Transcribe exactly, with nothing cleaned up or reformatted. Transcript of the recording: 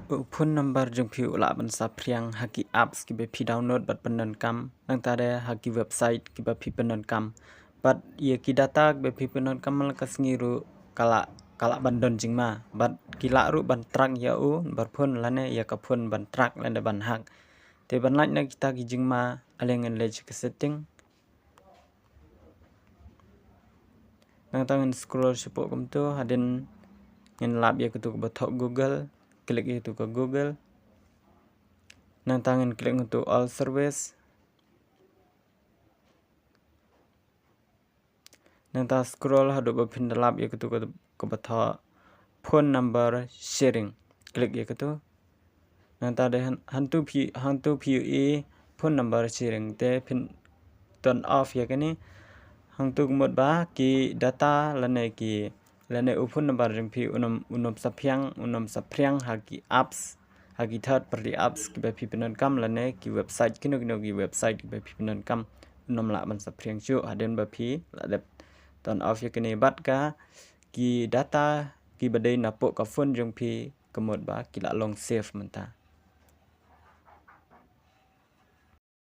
U phone number jong phi u lah ban saphriang ha ki apps kiba phi download bad pyndonkam, nangta de ha ki website kiba phi pyndonkam. Bad ïa ki data kiba phi pyndonkam man la ka sngi ruh ka lah, ka lah ban don jingma. Bad ki lah ruh ban track ïa u number phone lane ïa ka phone ban track lane ban hack. Te ban lait na kita ki jingma, ale ngin leit sha ka setting. Nangta ngin scroll shapoh kumto, hadien ngin lap ïa katu kaba thoh Google, click ïa katu ka Google. Nangta ngin click ngatu all service. Nangta scroll haduh ba phin da lap ïa katu ka, kaba thoh phone number sharing. Click ïa katu. Nangta de han-, hangtu phi, hangtu phi ïohi phone number sharing te phin turn off ïa kane. Hangtu ka mut ba ki data lane ki, lane u phone number jong phi un ym, un ym saphriang, un ym saphriang ha ki apps, ha ki third party apps kiba phi pyndonkam lane ki website kino kino ki website kiba phi pyndonkam, un ym lah ban saphriang shuh hadien ba phi la dep turn off ïa kane. Bad ka ki data kiba dei napoh ka phone jong phi ka mut ba ki la long safe mynta.